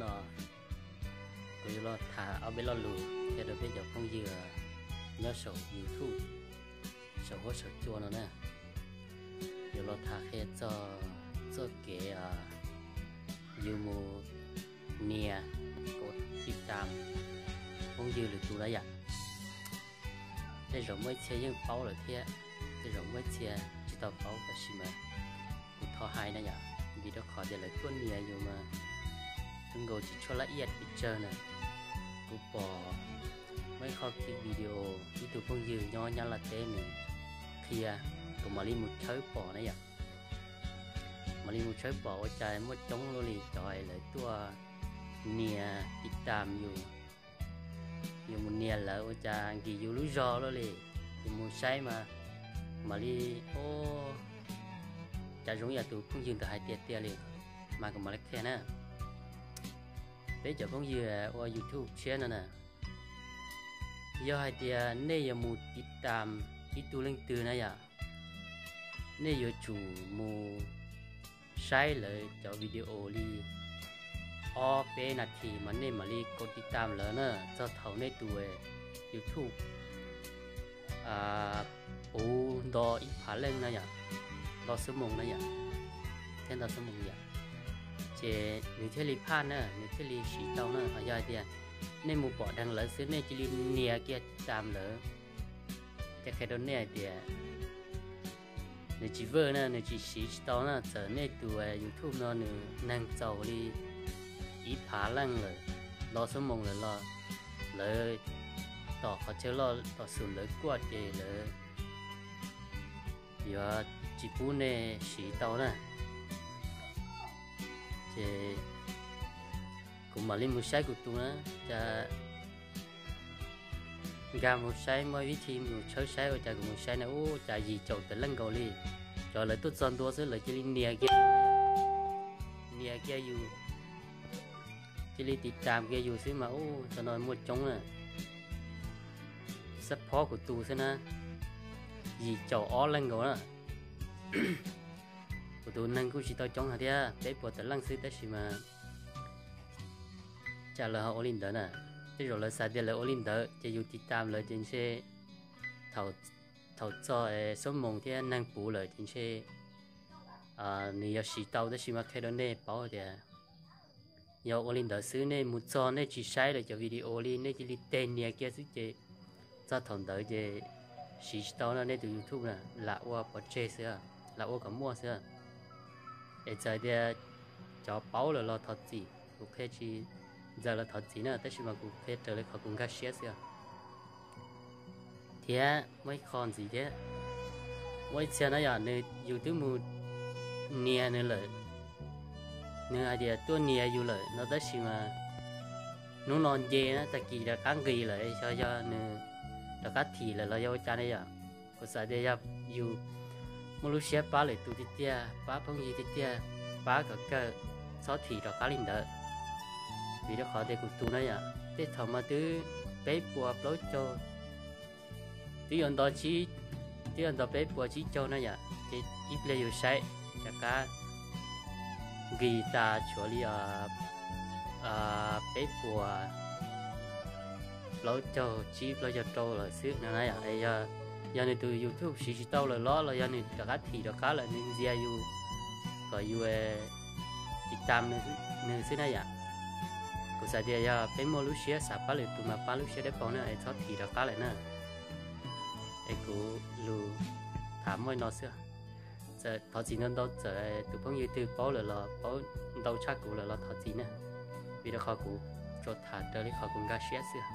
No kuv yuav los tham ob peb lo lus qhia rau peb cov phooj ywg nyob saum YouTube, saum huab saum cua no na. Yuav los tham qhia txog txoj kev yus mus nias, kov tib tam phooj ywg lwm tus na yom. Tej zaum muaj ib txhia yeej paub lawm thiab, tej zaum muaj ib txhia tsis tau paub, tab sis mas kuv thov hais na yom, vim rau qhov tias lawv tuaj nias yus mas zoo nkaus tsis tshua laj iaj pes tsawg na. Kuv pom muaj ib qho clip video ib tug phooj ywg nyob Nyab Laj teb nws qhia, kuv mam li mus tshawb pom na yom. Mam li mus tshawb pom ua cas muaj coob luaj li cov lawv tuaj nias tib tam yus, yus mus nias lawv ua cas nkis yus lub zog luaj li. Kuv mus saib mas mam li, o, cas zoo yam tus phooj ywg ntawd hais tiag tiag li, mas kuv mam li qhia na. Peb cov phooj ywg ua YouTube tshiab no na, yog hais tias nej yuav mus tib tam ib tug leej twg na yom, nej yuav tsum mus saib lawv cov video li ob peb nas this mas nej mam li kov tib tam lawv na, txog thaum nej tus YouTube puv nto ib phav leej na yom, nto xuab moos na yom, thiab nto xuab moos yom, ces nws thiaj li phaj na, nws thiaj li siv tau na. Ho yog hais tias nej mus pom dheev lawv xwb nej cia li nias kiag tib tam lawv, ces qhia rau nej hais tias nws tsis work na, nws tsis siv tsis tau na. Txawm nej tus YouTube no nws neeg txaus li ib phav leej lawm, nto xuab moos lawm los lawv tom qhov chaw loj tom xum ntawd kuaj ces lawv yuav tsis pub nej siv tau na. Ces kuv mam li mus saib kuv tus na, cas nkag mus saib, muaj vib thi mus tshawb saib ua cas kuv mus saib na, ua cas yim caum tawm leej nkaus li. Cov lawv tuaj txog ntua xwb lawv cia li nias kiag, nias kiag yus, cia li tib tam kiag yus xwb mas ua cov no muaj coob na. Xab phob kuv tus xwb na, yim caum ob leej nkaus na. Kuv tus neeg kuj tsis tau coob hais thiab, peb puas tawm leej xwb tab sis mas cas lawv ho ua li ntawd na. Tej zaum lawv xav tias lawv ua li ntawd ces yus tib tam lawv ces ntshe thaum txog xuab moos thiab neeg puv lawm ces ntshe nws yuav siv tau, tab sis mas qhia rau nej paub tias yog ua li ntawd xwb, nej mus txog nej tsis saib lawv cov video li, nej cia li tes nias kiag xwb ces txog thaum ntawd ces siv tsis tau no, nej tus YouTube na lam ua pov tseg xwb, lam ua kom muaj xwb. Es txawm tias cov paub lawm los thov txim, kuv qhia tsis ntxaws los thov txim na, tab sis mas kuv qhia raws li qhov kuv nkag siab xwb. Thiab muaj ib qho ntxiv thiab, muaj ib txhia na yom, nws yus twb mus nias nws lawm, nws hais tias tuaj nias yus lawm no tab sis mas hnub no nce na tag kis rov qab nqis lawm, xyov yog nws rov qab thim lawm los yog ua cas ne yom. Kuv xav tias yog yus muaj lub siab pab lwm tus tiag tiag, pab phooj ywg tiag tiag, pab kom kawg, txhob thim rov qab li ntawd. Vim rau qhov tias kuv tus na yom, tej thaum mas twb peb puas plaub caug, twb yuav nto, twb yuav nto peb puas tsib caug na yom, ces ib pliag yus saib rov qab nqis tas tshuav li peb puas plaub caug tsib plaub caug rau lawm xwb no na yom. Yog nws tus YouTube siv tsis tau lawm los los yog nws rov qab thim rov qab lawm nws ntxias yus kom yus tiv tam nws xwb na yom. Kuv xav tias yog peb muaj lub siab xav pab lwm tus mas pab lub siab dawb paug na es txhob thim rov qab lawm na. Es kuv lus tham muaj no xwb. Thov txim ntau ntau, txawm tus phooj ywg twg paub lawm los paub ntau tshaj kuv lawm los thov txim na, vim rau qhov kuv tsuas tham raws li qhov kuv nkag siab xwb.